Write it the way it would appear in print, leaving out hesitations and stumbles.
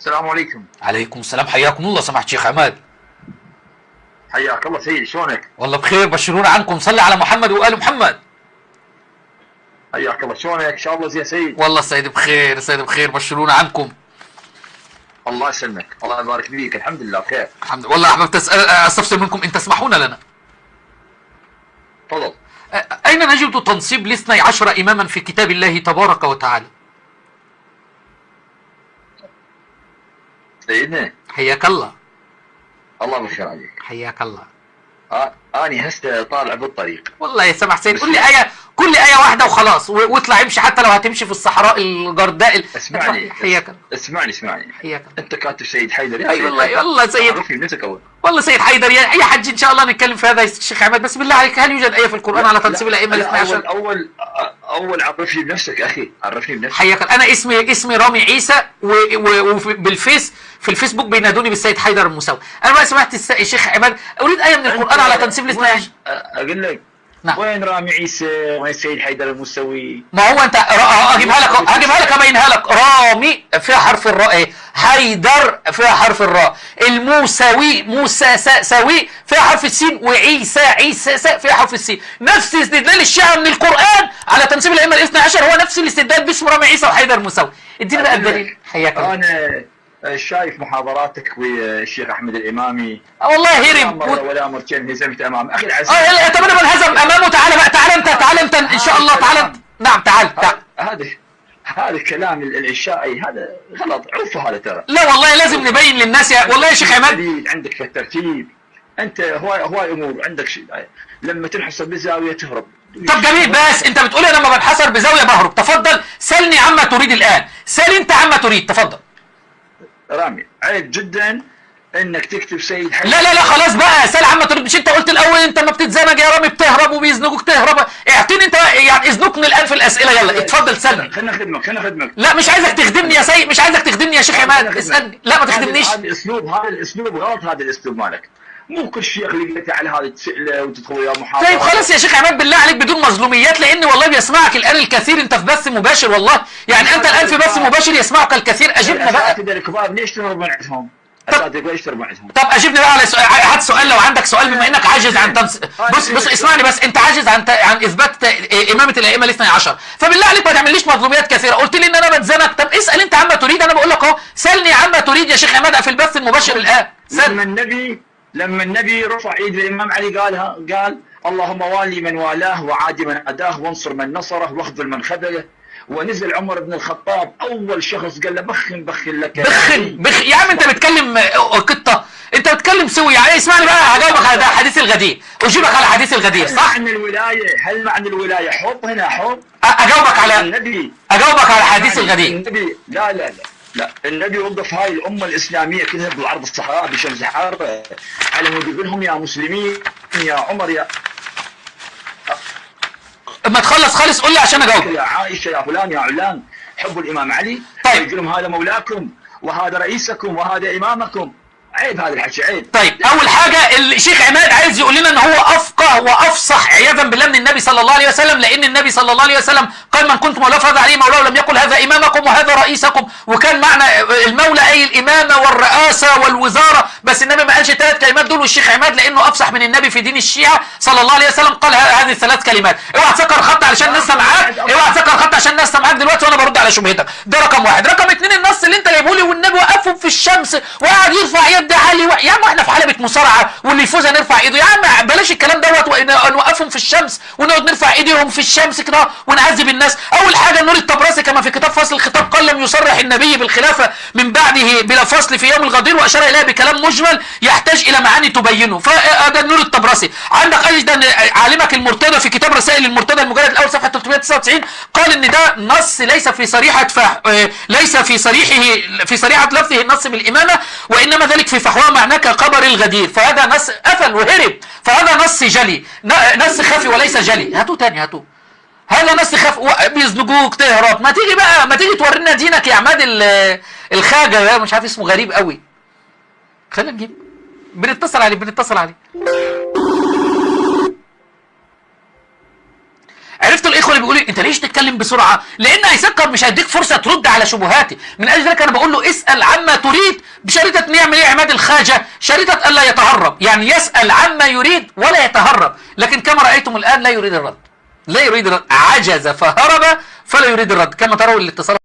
السلام عليكم. عليكم السلام، حياكم الله سماحة الشيخ عماد. حياك الله سيدي، شلونك؟ والله بخير، بشرونا عنكم، صلي على محمد وآل محمد. حياك الله، شلونك؟ ان شاء الله زين سيد. والله السيد بخير، السيد بخير، بشرونا عنكم. الله يسلمك، الله يبارك فيك، الحمد لله بخير. الحمد لله. والله احببت اسال استفسر منكم ان تسمحون لنا. تفضل. اين نجد تنصيب الاثني عشر اماما في كتاب الله تبارك وتعالى؟ سيدنا حياك الله. الله بالخير عليك. حياك الله. اني هسه طالع بالطريق. والله يا سمح سيد، قول لي ايه، كل ايه واحدة وخلاص، واطلع امشي حتى لو هتمشي في الصحراء الجرداء. اسمعني، حياك الله. اسمعني حياك الله. انت كاتب سيد حيدر يا اي والله، والله سيد عرفني بنفسك اول. والله سيد حيدر يا حج ان شاء الله نتكلم في هذا يا شيخ عماد، بس بالله عليك هل يوجد ايه في القران على تنصيب الائمة الاثني عشر؟ اول عرفني بنفسك اخي، عرفني بنفسك. حياك الله. انا اسمي رامي عيسى، وبالفيس في الفيسبوك بينادوني بالسيد حيدر المساوي. انا بقى سمعت الشيخ عماد، اريد ايه من القران على تنصيب الاثني عشر. اقول لك نعم. وين رامي عيسى؟ وين السيد حيدر المسوي؟ ما هو انت اجيبها لك، اجيبها لك، ابينها لك. رامي فيها حرف الراء، ايه؟ حيدر فيها حرف الراء، الموسوي موسى ساوي فيها حرف السين، وعيسى عيسى سا فيها حرف السين. نفس استدلال الشيعة من القرآن على تنصيب الأئمة الاثني عشر هو نفس الاستدلال باسم رامي عيسى وحيدر المساوي. اديني بقى الدليل. حياك الله. انا شايف محاضراتك والشيخ احمد الامامي. والله هرب ولا مرتين هزمت امام اخي العزيز. طب انا بنهزم امامه. تعالى بقى، تعالى انت، تعالى انت ان شاء الله، تعالى انت. نعم تعال تعال. هذا الكلام العشائي هذا غلط، عوفه هذا ترى. لا والله لازم نبين للناس يا والله يا شيخ عماد. عندك في الترتيب انت هواي امور عندك شيء، لما تنحصر بزاوية تهرب. طب جميل، بس انت بتقول انا لما بنحصر بزاوية بهرب. تفضل سلني عما تريد الان، سل انت عما تريد، تفضل. رامي عيب جدا انك تكتب سيد حيدر. لا لا لا خلاص بقى، سال عما تريد. مش انت قلت الاول انت ما بتتزنج يا رامي، بتهرب وبيزنجوك تهرب. اعطيني انت يعني، ازنقني الان في الاسئلة. يلا اتفضل سلني. خلينا نخدمك، خلينا نخدمك. لا مش عايزك تخدمني يا سيد، مش عايزك تخدمني يا شيخ عماد، اسالني. لا ما تخدمنيش. هذا الاسلوب، هذا الاسلوب غلط، هذا الاسلوب مالك. مو كل شيخ لقيته على هذا تساله وتدخل وياه محاضرة. طيب خلاص يا شيخ عماد بالله عليك بدون مظلوميات، لان والله بيسمعك الان الكثير. انت في بث مباشر والله، يعني انت الان في بث مباشر يسمعك الكثير. اجبنا بقى. الاساتذة الكبار ليش تهرب من عندهم؟ طب اجبني بقى على سؤال، هات سؤال لو عندك سؤال، بما انك عاجز عن بص اسمعني بس، انت عاجز عن اثبات امامه الائمة الاثني عشر، فبالله عليك ما تعمليش مظلوميات كثيرة. قلت لي ان انا بتزنق، طب اسال انت عما تريد. انا بقول لك اهو، سالني عما تريد يا شيخ عماد في البث المباشر الان. لما النبي رفع ايد الامام علي قالها، قال اللهم والي من والاه وعادي من عداه وانصر من نصره واخذل من خذله. ونزل عمر بن الخطاب اول شخص قال له بخ بخ لك بخ بخ. يا عم انت بتكلم قطة، انت بتكلم سوي يعني. اسمعني بقى هجاوبك على حديث الغدير، اجيبك على حديث الغدير صح؟ هل معنى الولاية، هل معنى الولاية حب هنا حب؟ اجاوبك على النبي، اجاوبك على حديث الغدير. النبي لا لا لا لا، النبي وقف هاي الامة الاسلامية كلها بالعرض الصحراء بشمس حارة على مود يقول لهم يا مسلمين يا عمر يا ما تخلص خالص قول لي عشان اجاوبك. يا عائشة يا فلان يا علان حبوا الامام علي. طيب يقول لهم هذا مولاكم وهذا رئيسكم وهذا امامكم. عيب هذا الحكي، عيب. طيب اول حاجة الشيخ عماد عايز يقول لنا ان هو افقه وافصح عياذا بالله من النبي صلى الله عليه وسلم، لان النبي صلى الله عليه وسلم قال من كنت مولاه فهذا عليه مولاه، ولم يقل هذا امامكم وهذا رئيسكم، وكان معنى المولى اي الامامة والرئاسه والوزارة، بس النبي ما قالش الثلاث كلمات دول. والشيخ عماد لانه افصح من النبي في دين الشيعة صلى الله عليه وسلم قال هذه الثلاث كلمات. اوعى تسكر خط علشان الناس سامعاك، اوعى تسكر خط عشان الناس سامعاك دلوقتي وانا برد على شبهتك. ده رقم واحد. رقم اثنين، النص اللي انت جايبه لي والنبي وقفهم في الشمس وقعد يرفع يد علي يا عم احنا في حلبة مصارعة واللي يفوز هنرفع ايده. يا عم بلاش الكلام دوت، ونوقفهم في الشمس ونقعد نرفع ايديهم في الشمس كده ونعذب الناس. اول حاجة نور الطبرسي كما في كتاب فصل الخطاب قال لم يصرح النبي بالخلافة من بعده بلا فصل في يوم الغدير، واشار اليها بكلام مجمل يحتاج الى معاني تبينه. فده نور الطبرسي. عندك ايضا عالمك المرتضى في كتاب رسائل المرتضى المجلد الاول صفحة 399 قال ان ده نص ليس في صريحة ليس في صريحه في صريحة لفظه النص بالامامة، وانما ذلك في فحواه معناه كقبر الغدير. فهذا نص قفل وهرب، فهذا نص جلي، نص خفي وليس جلي. هاتوه تاني، هاتوه. هذا نص خفي، بيزنجوك تهرب. ما تيجي بقى، ما تيجي تورينا دينك يا عماد الخاجه ده، مش عارف اسمه غريب قوي. خلينا نجيب، بنتصل عليه، بنتصل عليه. عرفتوا الاخوة اللي بيقول لي انت ليش تتكلم بسرعة؟ لان هيسكر مش هيديك فرصة ترد على شبهاتي. من اجل ذلك انا بقول له اسال عما تريد بشريطه نعمل ايه عماد الخاجه؟ شريطه الا يتهرب، يعني يسال عما يريد ولا يتهرب، لكن كما رايتم الان لا يريد الرد. لا يريد الرد، عجز فهرب فلا يريد الرد، كما تروا الاتصال.